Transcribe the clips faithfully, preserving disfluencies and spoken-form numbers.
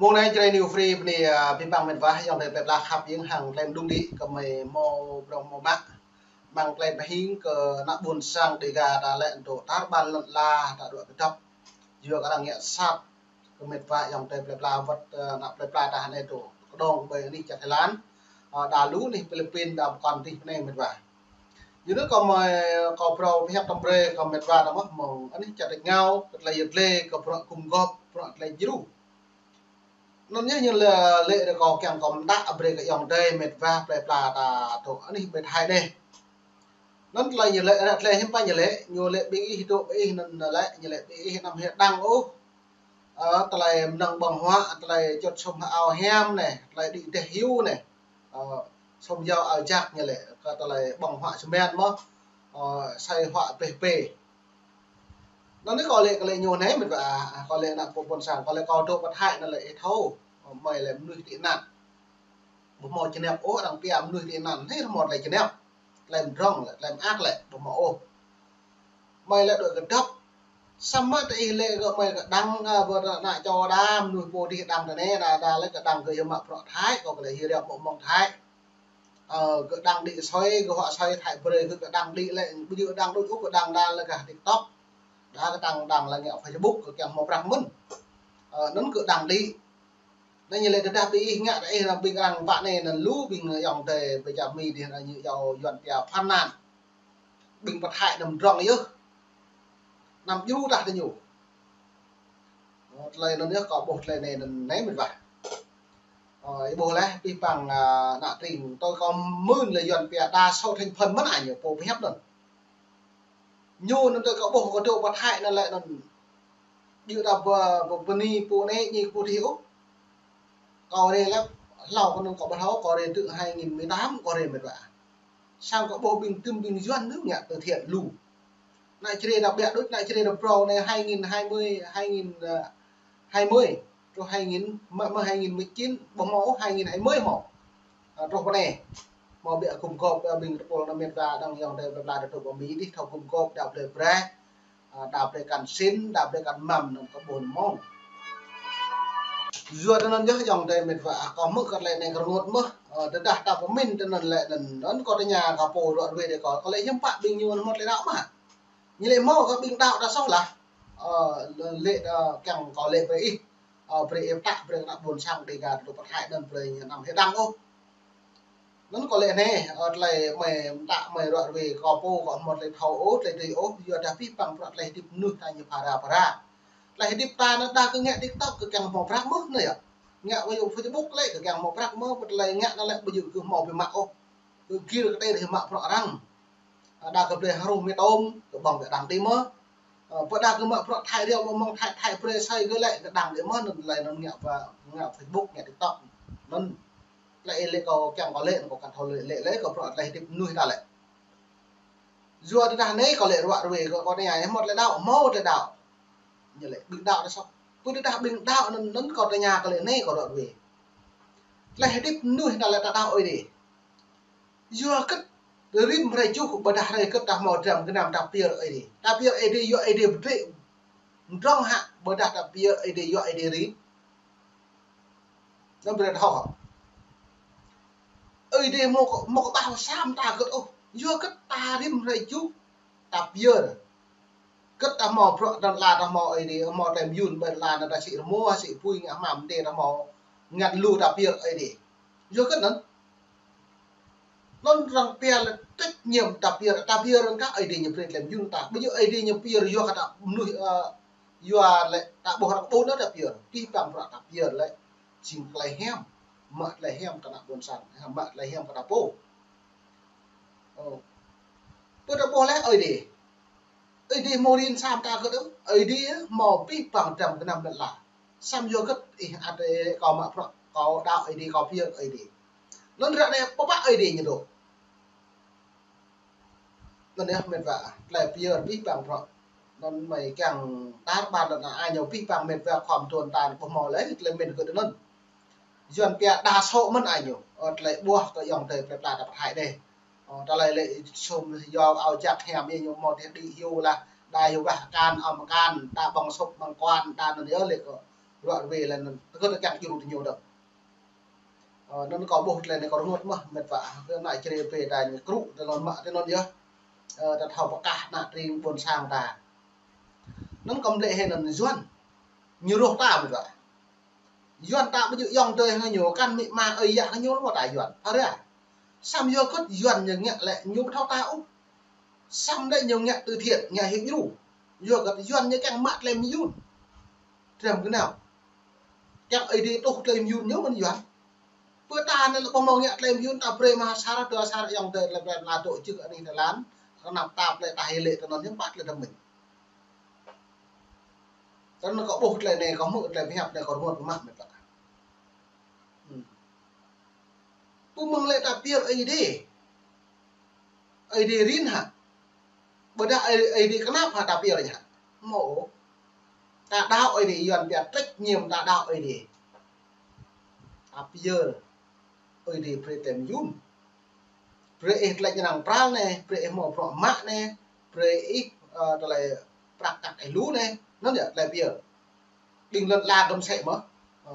Mông anai Jrai New Free bơni, ơ, abih bang met wa ayŏng adơi plơi pla khăp hiam hăng tơlơi mơđung đĭ kơ mơi hmâo prong hmâo mă. Mơ̆ng tơlơi pơhing kơ ană ƀôn sang Dêga ta lĕ dŏ tar ƀar lŏn ala ta dŏ kơdŏp. Yua kơ arăng ngă sat kơ met wa ayŏng adơi plơi pla wơ̆t, ơ, ană plơi pla ta anai dŏ kơđông ƀơi anih čar Thái Lan. Ơ, đa lu anih Philippin đa pơkŏn anih anai met wa. Yua anŭn kâo mơi, kâo phrâo pơhiăp tơm brơi kơ met wa ta mơ̆n mơ̆ng anih čar tač rơngiao, kơ tơlơi yơh lĕ kơ bruă gum gŏp, bruă tơlơi djru. Anŭn yơh ñu lĕ, lĕ rơkâo kiăng kâo mơdă brơi kơ ayŏng adơi met wa plơi pla ta dŏ anih ƀơi Thái anai. Anŭn tơlơi ñu lĕ, ră tơlơi hiư̆m pă ñu lĕ, ñu lĕ ƀing ih dŏ ƀơi ih anŭn lĕ, ñu lĕ ƀing ih anăm hơdăng ôh. Ơ, tơlơi mơnơ̆ng ƀơ̆ng huă, tơlơi čŏt sum ao hiam anai, tơlơi đĭ rơdêh hyu anai. Ơ, sum yâo ao jak ñu lĕ, kơ tơlơi ƀơ̆ng huă sơmen mơ̆n. Ơ, asơi huă pĕh pĕ. Anŭn anai kâo lĕ, kâo lĕ ñu anai met wa, kâo lĕ ană ƀôn sang, kâo lĕ kâo dŏ pơ Thái anŭn lĕ ih thâo, mơi lĕ mơnuih tị nạn. Ƀu hmâo čơnep ôh, arăng pia mơnuih tị nạn, hĭ hmâo tơlơi čơnep. Tơlơi mơdrŏng lĕ, tơlơi mơak lĕ, ƀu hmâo ôh. Mơi lĕ dŏ kơdŏp. Samơ̆ tơ ih lĕ kơ mơi kơdăng, ơ, ƀơi ană čô đa, mơnuih pô dih kơdăng tơ anai, đa, đa lĕ kơdăng kơ yơh mă bruă Thái, kâo kơ lĕ hĭ reo mơ̆ng mơ̆ng Thái. Ơ, kơdăng đĭ asơi, kơ huă asơi Thái brơi kơ kơdăng đĭ lĕ, ƀu djơ̆ kơdăng đôč ôh, kơdăng đa lĕ gah TikTok. Đa kơdăng đăng lĕ ngă Facebook, kơ kiăng hmâo prăk mơ̆n. Ơ, anŭn kơdăng đĭ. Anai ñu lĕ tơdah ƀing ih ngă tơ ih anŭn ƀing arăng pă anai anŭn lu ƀing ayŏng adơi ƀơi čar Mi dih anŭn ñu yua Yuan pia phản động. Ƀing pơ Thái anŭn mơdrŏng yơh. Anăm djru tah tơ ñu. Ơ, tơlơi anŭn yơh kâo ƀuh tơlơi anai anŭn anai met wa. Ơ, ih ƀuh lĕ abih bang, ơ, ană tring tui kâo mơ̆n lĕ Yuan pia đa số thành phần mơ̆n anai ñu pô pơhiăp anŭn. Ñu anŭn tui kâo ƀuh kâo dŏ pơ Thái anŭn lĕ anŭn. Djơ̆ ta bơ-, bơ-, bơni pô anai ñi pô dih ôh. Kâo rê lĕ, hlâo kơ anŭn kâo ƀu thâo, kâo rê tơ hai nghìn mười tám kâo rê met wa. Sang kâo ƀuh ƀing tơm ƀing Yuan anŭn ngă từ thiện lu. Ană Jrai ta ƀiă đôč, ană Jrai ta phrâo anai hai nghìn hai mươi, hai nghìn, ơ, hai mươi, truh hai nghìn, mă, mă hai nghìn mười chín, ƀu hmâo ôh, hai nghìn hai mươi hmâo. Ơ, truh pơ anai. Hmâo ƀiă gum gŏp, ơ, ƀing tơpul ană met wa đăng ayŏng adơi plơi pla ta dŏ pơ Mi dih thâo gum gŏp đa plơi brơi. Ơ, đa brơi kăn sĭn, đa brơi kăn măm anŭn kơ ƀôn mơ̆ng. Yua tơ anŭn yơh ayŏng adơi met wa, kâo hmư̆ kơ tơlơi anai kơ rơngot mơ̆n. Ơ, tơdah ta pơmĭn tơ anŭn lĕ anŭn, anŭn kâo tơña kơ pô ruă ruê dih kâo, kâo lĕ hiư̆m pă ƀing ñu hmâo tơlơi đaŏ mơ̆n. Ñu lĕ hmâo kơ ƀing đaŏ đa soh lah. Ơ, lĕ, ơ, kiăng kâo lĕ brơi ih. Ơ, brơi ih pơtă brơi kơ ană ƀôn sang Dêga dŏ pơ Thái anŭn brơi ñu anăm hơdăng ôh. Anŭn kâo lĕ anai, ơ, tơlơi mơi mơtă mơi ruă ruê kâo pô kâo hmâo tơlơi thâo ôh, tơlơi tui ôh, yua dah abih bang bruă tơlơi hơdip mơnuih ta ñu phara phara. Tơlơi hơdip ta anŭn đa kơ ngă TikTok kơ kiăng hmâo prăk mơ̆n anai yơh. Ngă ƀơi Facebook lĕ kơ kiăng hmâo prăk mơ̆n, tơlơi ngă anŭn lĕ ƀu djơ̆ kơ hmâo biă mă ôh. Kơ gir kơ tơlơi mă bruă arăng. Ơ, đa kơ blơi hruh mơtôm, kơ ƀơ̆ng kơ đang đĭ mơ̆n. Ơ, pơ đa kơ mă bruă Thái reo mơ̆ng Thái, Thái brơi asơi kơ lĕ kơ đang đĭ mơ̆n, anŭn tơlơi anŭn ngă pơ, ngă Facebook, ngă TikTok. Anŭn tơlơi lĕ kâo kiăng kâo lĕ, kâo kăn thâo lĕ, lĕ, lĕ kơ bruă tơlơi hơdip mơnuih ta lĕ. Yua tơdah anai kâo lĕ ruă ruê kâo, kâo tơña, ih hmâo tơlơi đaŏ, hmâo tơlơi đaŏ. Ñu lĕ ƀing đaŏ đa soh. Pơ tơdah ƀing đaŏ anŭn, anŭn kâo tơña kơ lĕ anai kâo ruă ruê. Tơlơi hơdip mơnuih ta lĕ ta đaŏ Ơi Adai. Yua kơ rĭm hrơi tơjuh ƀôdah hrơi kơ ta hmâo dram gơnam ta pơyơr Ơi Adai. Ta pơyơr Ơi Adai yua Ơi Adai pơtrĭ mơdrŏng hă, ƀôdah ta pơyơr Ơi Adai yua Ơi Adai rĭm. Anŭn brơi thâo. Ơi Adai hmâo kơ, hmâo kơ ƀah sa mơta kơ ôh. Yua kơ ta rĭm hrơi tơjuh ta pơyơr. Kơ ta hmâo bruă ta la ta hmâo Ơi Adai, hmâo tơlơi mơyun ƀơi la ta sĭ rơmô, sĭ apui ngă hmam tê ta hmâo ngă lu ta pơyơr Ơi Adai. Yua kơ anŭn. Anŭn arăng pia lĕ trách nhiệm ta pơyơr, ta pơyơr anŭn kah Ơi Adai ñu brơi tơlơi mơyun ta. Ƀu djơ̆ Ơi Adai ñu pơyơr yua kơ ta mơnuih, ơ, yua lĕ ta ƀuh arăng ƀun ta pơyơr. Abih bang bruă ta pơyơr lĕ jing tơlơi hiam. Mă tơlơi hiam kơ ană ƀôn sang, mă tơlơi hiam kơ ta pô. Ơ. Pơ ta ƀuh lĕ Ơi Adai. Ơi Adai hmâo rin sa mơta kơ ôh. Ơi Adai hmâo abih bang dram gơnam lŏn ala. Samơ̆ yua kơ ih ăt ơi kâo mă bruă, kâo đaŏ Ơi Adai, kâo pơyơr Ơi Adai. Anŭn ră anai pơpă Ơi Adai ñu dŏ. Anŭn yơh met wa, tơlơi pơyơr abih bang bruă. Anŭn mơi kiăng tar ƀar lŏn ala ñu abih bang met wa khŏm tuan tan ƀu hmâo lĕ tơlơi mĭn kơ anŭn. Yuan pia đa số mơ̆n anai ñu, ơ, tơlơi ƀuh kơ ayŏng adơi plơi pla ta pơ Thái anai. Ơ, tơlơi lĕ sum yâo ao jak hiam ñu hmâo tơlơi đĭ hyu lah, đa hyu wah kan, ăm kan, đa ƀơ̆ng sŭp ƀơ̆ng kuan, đa anŭn yơh lĕ kơ Ruă rơwe lĕ anŭn, tơkơ tơkăng djru tơ ñu dơ̆ng. Ơ, anŭn kâo ƀuh tơlơi anai kâo rơngot mơ̆n, met wa, kơ ană čre pe ta anai krŭ, tơ anŭn mă, tơ anŭn yơh. Ơ, ta thâo pơkah ană tring ƀôn sang ta. Anŭn kâo mlĕ hĭ anŭn Yuan. Ñu rŏh ta, met wa. Yuan ta ƀu djơ̆ ayŏng adơi hăng ñu, kăn amĭ ama ơi yă hăng ñu lơ̆m ta Yuan. Phara. Samơ̆ yua kơ Yuan ñu ngă lĕ ñu ƀu thâo ta ôh. Samơ̆ lĕ ñu ngă từ thiện, ngă hiăp djru. Yua kơ Yuan ñu kiăng mă tơlơi mơyun. Tơlơi mơgơnam. Kiăng Ơi Adai tuh tơlơi mơyun ñu mơ̆n Yuan. Pơ ta anai lĕ ƀu hmâo ngă tơlơi mơyun, ta brơi mă asar, dua asar ayŏng adơi lĕ brơi mă dŏ čư̆ anih Thái Lan. Kơnăp ta plei ta hĭ lĕ tơ anŭn ñu pă tơlơi dơ̆ng mơ̆n. Tơ anŭn kâo ƀuh tơlơi anai, kâo hmư̆ tơlơi pơhiăp anai, kâo rơngot mơ̆n met wa. Hmm. Pơmơ̆ng lĕ ta pơyơr Ơi Adai. Ơi Adai rin hă? Ƀôdah Ơi, Ơi Adai kơnăp hă ta pơyơr ñu hă? Hmâo. Ta đaŏ Ơi Adai, Yuan pia trách nhiệm ta đaŏ Ơi Adai. Ta pơyơr Ơi Adai brơi tơlơi mơyun. Brơi ih tơlơi ñu năng pral anai, brơi ih hmâo bruă mă anai, brơi ih, ơ, tơlơi prăk kăk ih lu anai. Anŭn yơh tơlơi pơyơr. Ƀing lŏn ala gơ̆m sĕ mơ̆n. Ơ.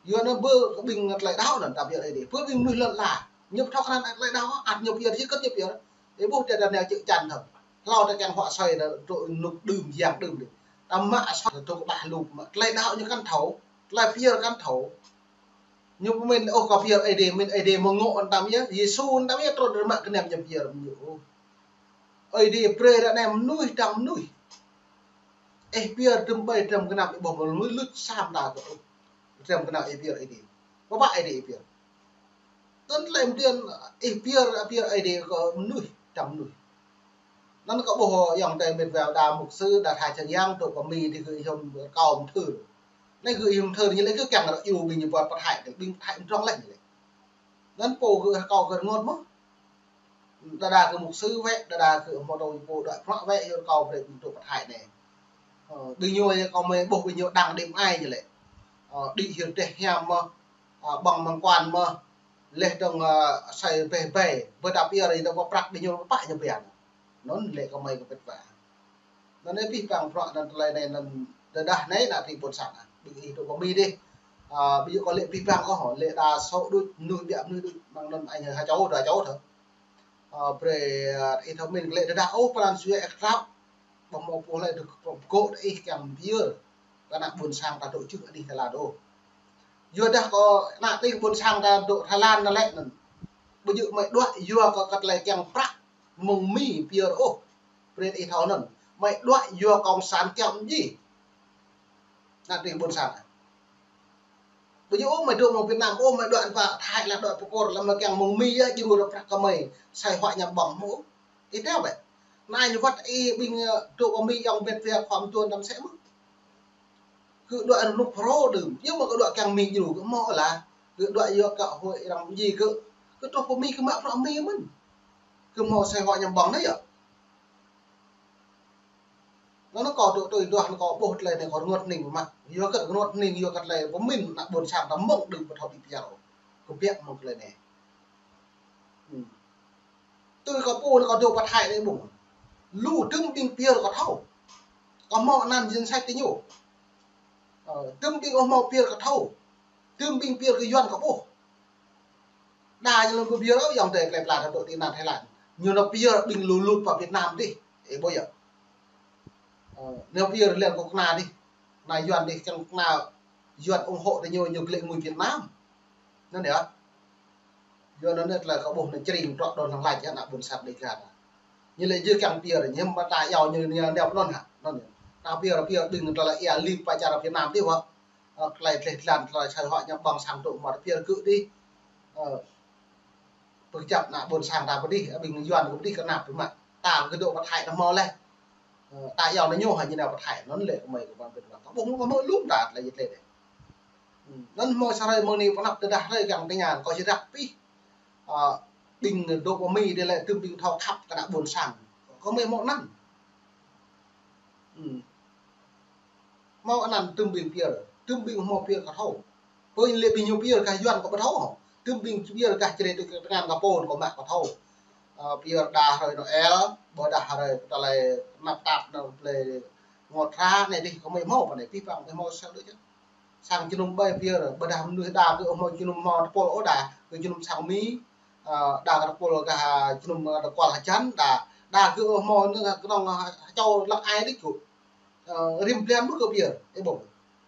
Yua anŭn ƀơi kơ ƀing tơlơi đaŏ anŭn ta pơyơr Ơi Adai. Ƀơi ƀing mơnuih lŏn ala. Ñu ƀu thâo krăn tơlơi đaŏ, ăt ñu pơyơr, či kơt ñu pơyơr. Ih ƀuh tơdah nao čư̆ čan thâo. Hlâo ta kiăng huă asơi ta dŏ rơnŭk đưm, yang đưm đih. Ta mă asơi ta dŏ kơƀah lu, mă tơlơi đaŏ ñu kăn thâo. Tơlơi pơyơr kăn thâo. Ñu pơmĭn, ôh, kâo pơyơr Ơi Adai, mĭn Ơi Adai mơ̆ng ngŏ anŭn tam yơh, Yêsu anŭn tam yơh, trŭn rơmă kơnăm ñu pơyơr ñu. Ôh. Ơi Adai brơi ră anai mơnuih tơdang mơnuih. Ih pơyơr tơm ƀai tơm kơnăp ih ƀuh mơnuih luč sam ta kơ, ôh. Tơm kơnăp ih pơyơr Ơi Adai. Pơpă Ơi Adai ih pơyơr. Anŭn tơlơi mơ̆n ih pơyơr, pơyơr Ơi Adai kơ mơnuih tơdang mơnuih. Anŭn kâo ƀuh ayŏng adơi met wa đa mục sư, đa tha čang yang, dŏ pơ Mi dih gơ̆ hiư̆m rơkâo mơthưr. Anai gơ̆ hiư̆m mơthưr ñu lĕ gơ̆ kiăng ră djru ƀing ñu ƀuăn pơthai, ƀing pơthai mơdrŏng lĕ ñu lĕ. Anŭn pô gơ̆ rơkâo gơ̆ rơngot mơ̆n. Đa đa gơ̆ mục sư wĕ, đa đa gơ̆ hmâo dŏ pô đuaĭ prăk wĕ, yua rơkâo brơi ƀing dŏ pơthai anai. Ơ, ƀing ñu yơh kâo mơi ƀuh ƀing ñu đăng đĭ mơai ñu lĕ. Ơ, đĭ hyu teh hiam mơ̆n, ơ, ƀơ̆ng mơ̆ng kuan mơ̆n. Leh dơ̆ng, ơ, asơi ƀai ƀai, ƀơi ta pơyơr ih dŏ pơprăk ƀing ñu pơpă ñu ƀiă. Anŭn lĕ kâo mơi kơ met wa. Anŭn anai pih pang bruă anŭn tơlơi anai anŭn tơdah anai ană tring ƀôn sang ah. Ƀing ih dŏ pơ Mi dih. Ơ, ƀing ih kâo lĕ pih pang ôh, lĕ đa sô đôč, mơnuih biă mơnuih đôč, mơ̆ng anŭn anai ha čô, dua čô thâo. Ơ, brơi, ơ, ih thâo mĭn lĕ tơdah ôh pran sui ih krao. Ƀu hmâo pô lĕ dŏ pơgô̆ ih kiăng pơyơr kơ ană ƀôn sang ta dŏ čư̆ anih Thái Lan ôh. Yua dah kơ ană tring ƀôn sang ta dŏ Thái Lan anŭn lĕ anŭn. Ƀu djơ̆ mơi đuaĭ yua kơ kăt lĕ kiăng prăk mơ̆ng Mi pơyơr ôh. Brơi ih thâo anŭn. Mơi đuaĭ yua cộng sản kiăng mơji. Ană tring ƀôn sang. Ƀu djơ̆ ôh mơi dŏ mơ̆ng Việt Nam, ôh mơi đuaĭ pơ Thái lĕ đuaĭ pơkor lĕ mơi kiăng mơ̆ng Mi yơh djru ră prăk kơ mơi. Asơi huă ñu ƀơ̆ng hmâo. Ih thâo ƀĕ. Anai ñu wăt ih ƀing, ơ, dŏ pơ Mi ayŏng met wa khua mơtuan tam sĕ mơ̆n. Gơ̆ đuaĭ rơnŭk Phrô đưm. Yua mơi gơ̆ đuaĭ kiăng Mi djru gơ̆ hmâo lah. Gơ̆ đuaĭ yua kơ hơi răng ji gơ̆. Gơ̆ truh pơ Mi gơ̆ mă bruă Mi mơ̆n. Gơ̆ hmâo asơi huă ñu ƀơ̆ng anai yơh. Anŭn kâo dŏ tui duah anŭn kâo ƀuh tơlơi anai kâo rơngot hning mơ̆n. Yua kơ rơngot hning, yua kơ tơlơi pơmĭn ană ƀôn sang ta mơ̆ng đưm ƀu thâo đĭ pơyơr ôh. Kơ biă mơ̆ng tơlơi anai. Hmm. Tui kâo pô anŭn kâo dŏ pơ Thái anai ƀuh. Lu tơm ƀing pơyơr kâo thâo. Kâo hmâo anăn danh sách tơ ñu. Ơ, tơm ƀing ôh hmâo pơyơr kâo thâo. Tơm ƀing pơyơr kơ Yuan kâo ƀuh. Đa ñu lăm pơyơr ôh, ayŏng adơi tơlơi pla ta dŏ tơ anăp Thái Lan. Ñu nao pơyơr ƀing lu lut pơ Việt Nam dih. Ơ, ƀu yơh. Ơ, nao pơyơr lĕ kơ kơna dih. Kơna Yuan dih, kiăng kơna Yuan ủng hộ tơ ñu, ñu glaĭ ngui Việt Nam. Anŭn yơh. Yua anŭn tơlơi kâo ƀuh anŭn čring trŏ đon lăng lač yơh ană ƀôn sang Dega ta. Ñu lĕ jing kiăng pơyơr, ñu mă ta iâu ñu, ñu nao pơ anŭn hă. Anŭn yơh. Ta pơyơr, pơyơr ƀing tơlơi ia lip pơ čar Việt Nam dih wơ̆t. Ơ, tơlơi dleh dlan, tơlơi asơi huă ñu ƀơ̆ng sang dŏ mơ̆ pơyơr gơ̆ dih. Ơ, pơkơjăp ană ƀôn sang ta pơ dih, ƀing Yuan kơ pơ dih kơnăp pơmă. Ta kơ dŏ pơ Thái ta hmâo leh. Ơ, ta iâu anŭn ñu hă ñu nao pơ Thái, anŭn lĕ kơ mơi kơ ƀing pơmă. Kâo ƀuh kâo hmư̆ lum ta tơlơi jĕ tơlơi dih. Hmm, anŭn hmâo sa hrơi mơ̆ng anai pơ anăp tơdah hrơi kiăng tơña, kâo či răk pih. Ơ, ƀing dŏ pơ Mi dih lĕ tơm ƀing thâo khăp kơ ană ƀôn sang. Kơ mơi hmâo anăn. Hmm. Hmâo anăn tơm ƀing pơyơr, tơm ƀing hmâo pơyơr kơ thâo. Pơ ñu lĕ ƀing ñu pơyơr gah Yuan kơ ƀu thâo hŏ. Tơm ƀing pơyơr gah čơrê tui tơngan kơ pô kơ mă kơ thâo. Ơ, pơyơr đa hrơi Noel, ƀôdah hrơi tơlơi kơnăp tap anŭn plei ngôt hra anai dih kơ mơi hmâo pơ anai pih pang mơi hmâo sel đôč yơh. sang jơnum ƀai pia, ƀôdah mơnuih đa kơ ôh hmâo jơnum hmâo tơpul ôh đa, kơ jơnum sang Mi, ơ, đa kơ tơpul kơ ha jơnum tơkual hơjăn đa, đa kơ ôh hmâo nơ kơnong ha čô lăng ai đĭ kơ. Ơ, rĭm blan ƀu kơ pia, ih ƀuh.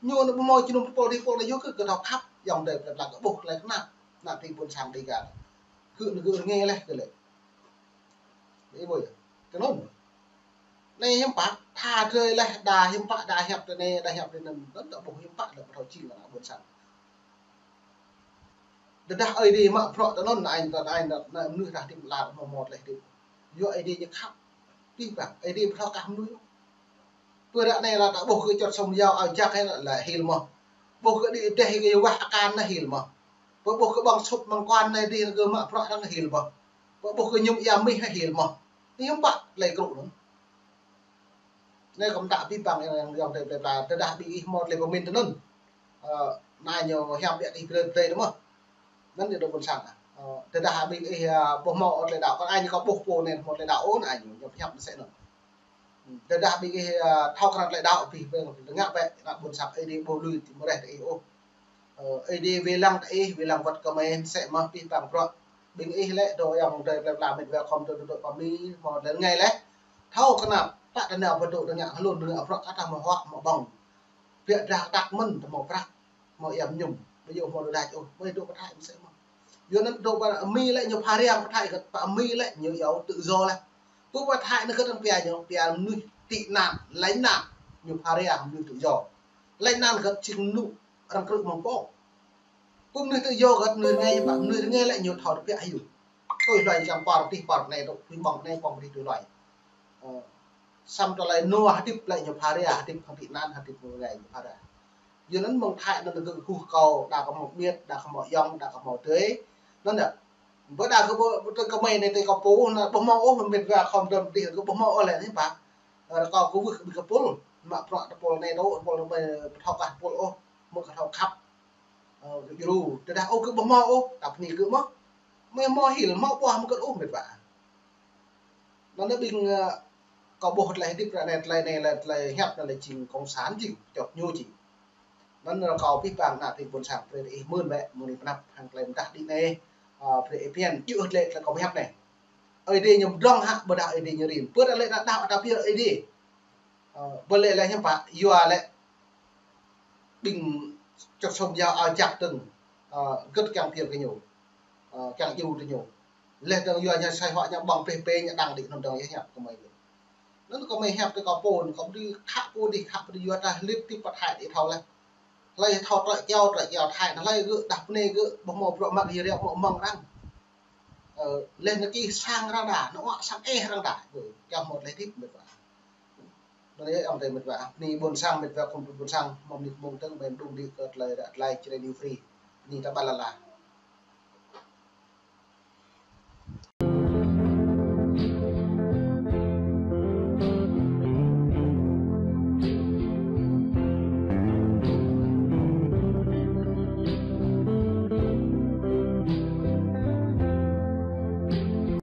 Ñu nơ ƀu hmâo jơnum tơpul tơpul đa yua kơ kơ thâo khăp, yŏng dơi plơi pla kơ ƀuh tơlơi kơnap, ană ƀing ƀôn sang Dega. Kơ nơ kơ rơngai laih kơ lĕ. Ih ƀuh yơh. Kơ anŭn. Anai hiư̆m pă, tha drơi laih đa hiư̆m pă đa hiăp tơ anai, đa hiăp tơ anŭn, anŭn ta ƀuh hiư̆m pă lĕ pơthâo jing ană ƀôn sang. Tơdah Ơi Adai mă bruă tơ anŭn, anai, anai, anai, anai, mơnuih rah tim lar mơmot laih tim. Yua Ơi Adai ñu khăp. Pih pang, Ơi Adai pơthâo kah mơnuih. Pơ ră anai lă ta ƀuh kơ čŏt sum yao ao jak hă lă hil mơh. Ƀuh kơ đĭ dêh kơ wah akan anai hil mơh. Pơ ƀuh kơ ƀơ̆ng sŭp mơ̆ng kuan anai dih kơ mă bruă anŭn hil mơh. Pơ ƀuh kơ ñum ia mih hă hil mơh. Anai hiư̆m pă tơlơi krŭ anŭn. Anai kơ mơta pih pang yŏng, yŏng, yŏng dơi plơi pla, tơdah ƀing ih hmâo tơlơi pơmĭn tơ anŭn. Ơ, anai ñu hiam biă ih brơi brơi tơ mơh. Anŭn ñu dŏ ƀôn sang. Ơ, tơdah ƀing ih, ơ, ƀu hmâo tơlơi đaŏ, kơ anai ñu kơ ƀuh pô anai hmâo tơlơi đaŏ ôh, anai ñu, ñu hiam mơsĕ anŭn. Tơdah ƀing ih, ơ, thâo krăn tơlơi đaŏ, pih pang ngă bĕ, ană ƀôn sang Ơi Adai ƀu lui ti mơreh tơ ih ôh. Ơ, Ơi Adai wai lăng tơ ih, wai lăng wơ̆t kơmơi mơsĕ mơh pih pang bruă. Ƀing ih lĕ dŏ yŏng dơi plơi pla mĕt wa khŏm dŏ dŏ dŏ pơ Mi, hmâo tơlơi rơngai laih. Thâo kơnap, pă tơnao pơdŏ tơngia hlŭn tơngia prăk, atah hmâo huă hmâo ƀơ̆ng. Biă drah tak mơ̆n tơhmâo prăk, hmâo ia mơñum, ƀu djơ̆ hmâo đôč đač ôh, mơi dŏ pơ Thái mơsĕ mơh. Yua anŭn dŏ pơ Mi lĕ ñu pha riang pơ Thái kơ pơ Mi lĕ ñu iâu tự do laih. Pơ pơ Thái anai kơ anŭn pia ñu, pia mơnuih tị nạn, lánh nạn, ñu pha riang mơnuih tự do. Lánh nạn kơ jing mơnuih arăng krư̆ mơ̆ng pô. Pơ mơnuih tự do kơ mơnuih rơngai, pă mơnuih rơngai lĕ ñu thâo tơbiă hyu. Tui hluai čang pơr tih pơr anai dŏ, tui ƀơ̆ng anai ƀơ̆ng tih tui hluai. Ơ, samơ̆ tơlơi nua hơdip lĕ ñu pha ria, hơdip hăng tị nạn, hơdip mơnuih rơngai ñu pha ria. Yua anŭn mơ̆ng Thái anŭn kơ kơkuh kâo, đa kơ hmâo ƀiă, đa kơ hmâo yŏng, đa kơ hmâo tơi. Anŭn yơh. Ƀôdah kơ ƀu, ƀu tơ kơmơi anai tơ kâo pô, anŭn ƀu hmâo ôh, mĕt wa khŏm dŏ dih kơ ƀu hmâo ôh lĕ anai pă. Ơ, rơkâo kơ wơ̆t ƀing kơ pul, mă bruă tơpul anai dŏ, tơpul anai pơthâo kah pul ôh, mă kơ thâo khăp. Ơ, djru, tơdah ôh kơ ƀu hmâo ôh, ta bơni kơ mơh. Mơi hmâo hil, hmâo ƀuah mơ̆ kơ ôh mĕt wa. Anŭn ƀing, ơ, kâo ƀuh tơlơi hơdip ră anai, tơlơi anai lĕ tơlơi hiăp anai lĕ jing cộng sản jing, čŏt ñu jing. Anŭn rơkâo pih pang ană ƀing ƀôn sang brơi ih mơ̆n bĕ, mơ̆ng anai pơanăp hăng tơlơi mơdah đĭ anai, ơ, brơi ih phiăn, djơ̆ tơlơi tơlơi kâo hiăp anai. Ơi Adai ñu pơdrŏng hă, ƀôdah Ơi Adai ñu rin. Pơ tơlơi ană đaŏ ta pia Ơi Adai. Ơ, ƀơi lĕ lĕ hiư̆m pă, yua lĕ ƀing čŏt sum yao ao jak tơ̆ng, ơ, gĭt kiăng pia kơ ñu, ơ, kiăng djru tơ ñu. Laih dơ̆ng yua ñu sai huă ñu ƀơ̆ng peh peh ñu đang đĭ anŭn dơ̆ng yơh hiăp kơmơi. Anŭn kơmơi hiăp tơ kâo pô, kâo ƀu dưi khă pô dih, khă pô dih yua ta lip tip pơ Thái đĭ thâo laih. Hlơi thâo trơi kiao, trơi kiao Thái, anŭn hlơi gơ̆, đah pơnai gơ̆, ƀu hmâo bruă mă ih riâo mă mơ̆ng arăng. Ơ, laih anŭn kih sang arăng đa, anŭn huă sang eh arăng đa. Gơ̆, kiăng hmâo tơlơi hơdip mĕt wa. Anŭn yơh yŏng dơi mĕt wa. Bơni ƀôn sang mĕt wa, khul ƀôn sang, mơ̆ng anai mơ̆ng tơ̆ng ƀing đung đĭ kơ tơlơi, tơlơi Jrai New Free. Bơni ta ƀă lala.